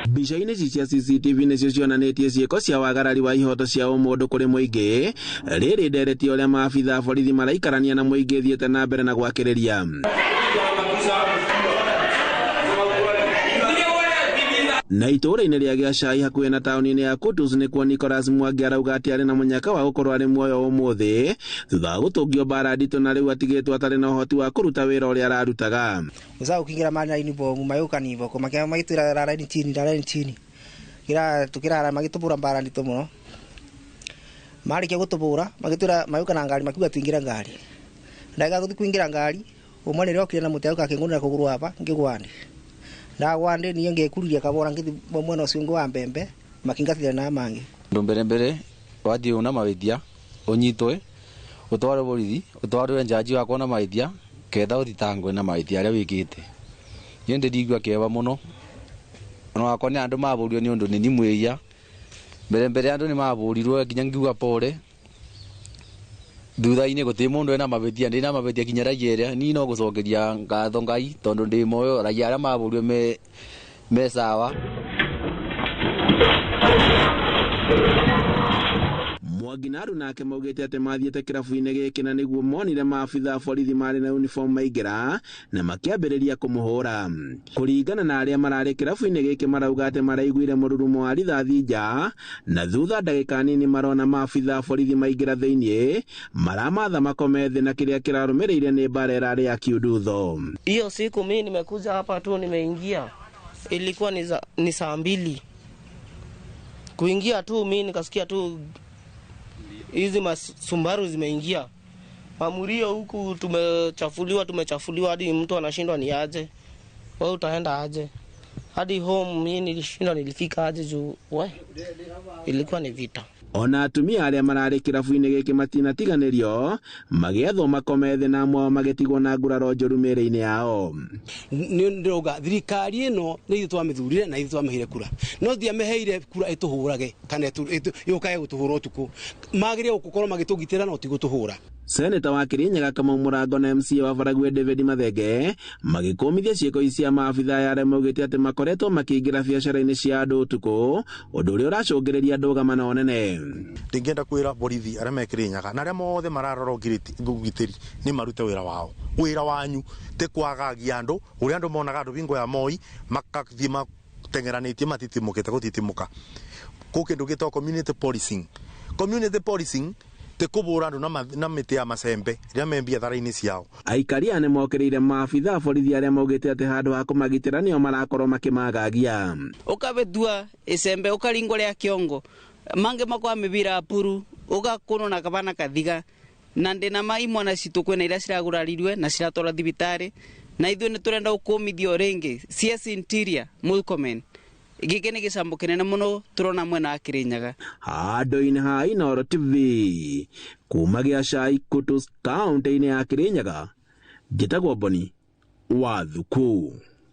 Mbica-inĩ ici cia CCTV nĩcio cionanĩtie ciĩko cia wagarari wa ihoto cia ũmũndũ kũrĩ mũingĩ. Rĩrĩ ndereti ũrĩa maabitha a borithi maraikarania na mũingĩ thiĩte na mbere na gwakĩrĩria. Na itũũra-inĩ rĩa Gĩacai hakuhĩ na taũni-inĩ ya Kutus nĩkuo Nicholas Mwangi arauga atĩ arĩ na mũnyaka wa gũkorwo arĩ muoyo ũmũthĩ thutha wa gũtũngio mbara nditũ na rĩu atigĩtwo atarĩ na ũhoti wa kũruta wĩra ũrĩa ararutaga. Usa ukingira mali na uniform mayuka nivo ko makia magitwira raraini chini raraini chini kira tukirara magitubura mbara ndito muno marikia gutubura magitwira mayuka na ngari makiuga tuingira ngari ndaga guthi kuingira ngari umwe nĩrĩo okire na mũtĩ akĩngũnĩra kũgũrũ hapa ngĩgwa ndĩ ndagwa ndĩ niĩ ngĩkuriria kabora ngĩthi mwena ũcio ũngĩ wa mbembe makingatithia na mangĩ. Ndũ mbere mbere wathiĩ una mawĩtia ũnyitwe ũtwarwo borithi ũtwarwo njaji wakwa na mawĩtia ketha ũthitangwe na mawĩtia arĩa wĩkĩte. Niĩ ndĩrigua kĩeva mũno ona wakwa nĩ andũ mabũrirwo nĩ ũndũ nĩ ni mwĩia. Mbere mbere andũ nĩ mabũrirwo nginya ngiuga pore. Thutha-inĩ gũtirĩ mũndũ ena mawĩtia ndĩ na mawĩtia nginya raia ĩrĩa niĩ no gũcokeria ngatho Ngai tondũ ndĩ moyo raia arĩa mabũrirwo me sawa. Mwangi na aruna ake maugĩte atĩ mathiĩte kĩrabu-inĩ gĩkĩ na nĩguo monire maabitha a borithi marĩ na uniform maingĩra na makĩambĩrĩria kũmũhũra. Kũringana na arĩa mararĩ kĩrabu-inĩ gĩkĩ marauga atĩ maraiguire mũrurumo wa rithathi nja na thutha ndagĩka nini marona maabitha a borithi maingĩra thĩiniĩ maramatha makome thĩ na kĩrĩa kĩrarũmĩrĩire nĩ mbara ĩrarĩ ya kiundutho. Hiyo siku mimi nimekuja hapa tu nimeingia ilikuwa ni saa 2 kuingia tu mimi nikasikia tu hizi masumbaru zimeingia mamurio huku tumechafuliwa hadi mtu anashindwa ni aje wewe utaenda aje hadi home. Mimi nilishindwa nilifika aje juu we ilikuwa ni vita. Ona atumia arĩa mararĩ kĩrabu-inĩ gĩkĩ matinatiganĩrio magĩethwo makome thĩ na amwe ao magĩtigwo na nguraro njũru mĩĩrĩ-inĩ yao. Nĩ ndĩrauga thirikari ĩno nĩ ithuĩ twamĩthurire na ithuĩ twamĩheire kura no ndiamĩheire kura ĩtũhũrage kana yũkage gũtũhũra ũtukũ. Magĩrĩire gũkorwo magĩtũgitĩra no ti gũtũhũra. Seneta wa Kirinyaga Kamau Mũrango na MCA wa Baragwe David Mathenge magĩkũmithia ciĩko ici cia maabitha aya arĩa maugĩte atĩ makoretwo makĩingĩra biacara-inĩ cia andũ ũtukũ ũndũ ũrĩa ũracũngĩrĩria ndũgamano nene. Ndingĩenda kwĩra borithi arĩa me Kirinyaga na arĩa mothe mararora ũgitĩri nĩ marute wĩra wao. Wĩra wanyu ti kwagagia andũ ũrĩa andũ monaga andũ bingo ya Moi makathiĩ mateng'eranĩtie matitimũkĩte gũtitimũka. Kũ kĩndũ gĩtagwo community policing. Community policing te kũbũra andũ na mĩtĩ ya macembe rĩrĩa me biathara-inĩ ciao. Aikari aya nĩmokĩrĩire maabitha a borithi arĩa maugĩte atĩ handũ ha kũmagitĩra nĩo marakorwo makĩmagagia. Ũkabetua icembe ũkaringwo rĩa kĩongo mange makwa mĩbira apuru ũgakunwo na kabana kathiga na ndĩna mai mwana citũ kwĩna iria ciragurarirwe na ciratwarwo thibitarĩ na ithuĩ nĩ tũrenda gũkũmithio rĩngĩ CS Interior Murkomen. Gĩkĩ nĩ gĩcambo kĩnene mũno tũrona mwena wa Kirinyaga. Handũ-inĩ ha Inooro TV kuma Gĩacai Kutus kaũntĩ-inĩ ya Kirinyaga njĩtagwo Boni wa Thuku.